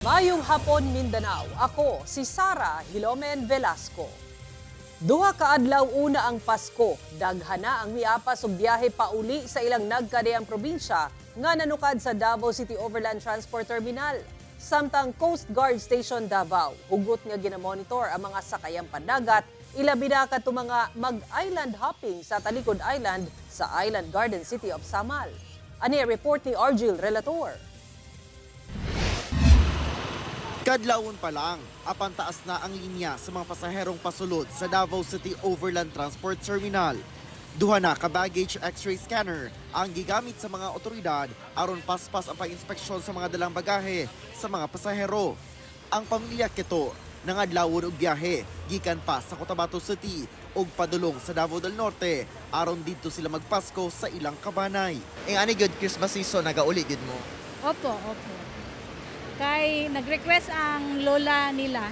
Maayong hapon, Mindanao. Ako si Sara Hilomen Velasco. Duha ka adlaw una ang Pasko, daghan na ang miapas og biyahe pauli sa ilang nagkadiyang probinsya nga nanukad sa Davao City Overland Transport Terminal. Samtang Coast Guard Station Davao, hugot nga ginamonitor ang mga sakayang pandagat, ilabi na kadto mga mag-island hopping sa Talikod Island sa Island Garden City of Samal. Ani ang report ni Argil Relator. Kadlawon pa lang, apan taas na ang linya sa mga pasaherong pasulod sa Davao City Overland Transport Terminal. Duha na ka baggage x-ray scanner ang gigamit sa mga otoridad aron paspas ang pag-inspeksyon sa mga dalang bagahe sa mga pasahero. Ang pamilya Kito nangadlawon og biyahe gikan pa sa Cotabato City ug padulong sa Davao del Norte aron didto sila magpasko sa ilang kabanay. Ing ani gyud Christmas season, nagauli gyud mo? Opo. Kay nag-request ang lola nila,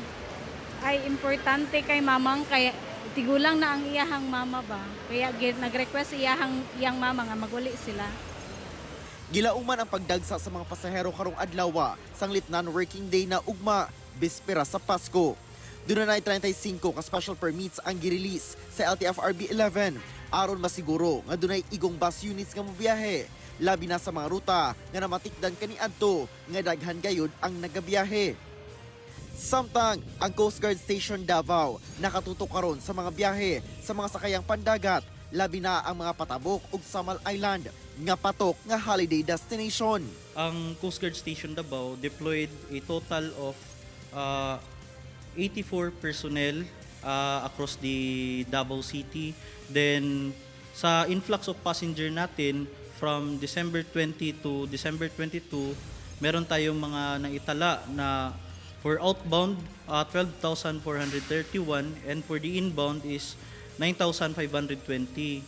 ay importante kay mamang kay tigulang na ang iyahang mama ba. Kaya nag-request iyahang iyang mama nga maguli sila. Gilauman ang pagdagsa sa mga pasahero karong adlaw, sanglit non-working day na ugma, bispera sa Pasko. Duna na 35 ka special permits ang girelease sa LTFRB 11 aron masiguro nga dunay igong bus units nga mobiyahe, labi na sa mga ruta nga namatikdan kaniadto nga daghan gayud ang nagabiyahe. Samtang ang Coast Guard Station Davao nakatutok karon sa mga biyahe sa mga sakayang pandagat, labi na ang mga patabok ug Samal Island nga patok nga holiday destination. Ang Coast Guard Station Davao deployed a total of 84 personnel across the Davao City. Then sa influx of passenger natin from December 20 to December 22, meron tayong mga naitala na for outbound 12,431 and for the inbound is 9,520.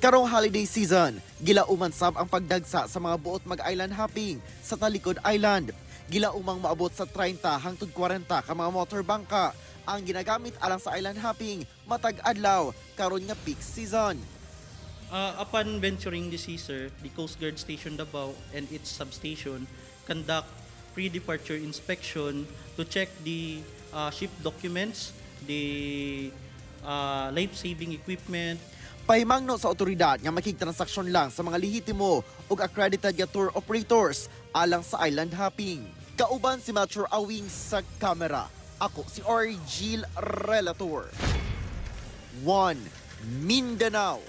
Karong holiday season, gilauman sab ang pagdagsa sa mga buot mag-island hopping sa Talikod Island. Gilaumang maabot sa 30 hangtod 40 ka mga motor bangka ang ginagamit alang sa island hopping matag adlaw karon nga peak season. Upon venturing the sea, sir, the Coast Guard Station Davao and its substation conduct pre-departure inspection to check the ship documents, the life-saving equipment. Pahimangno sa otoridad nga makigtransaksyon lang sa mga lehitimo ug accredited nga tour operators alang sa island hopping. Kauban si Melchor Awing sa kamera. Ako si Argil Relator. 1 Mindanao.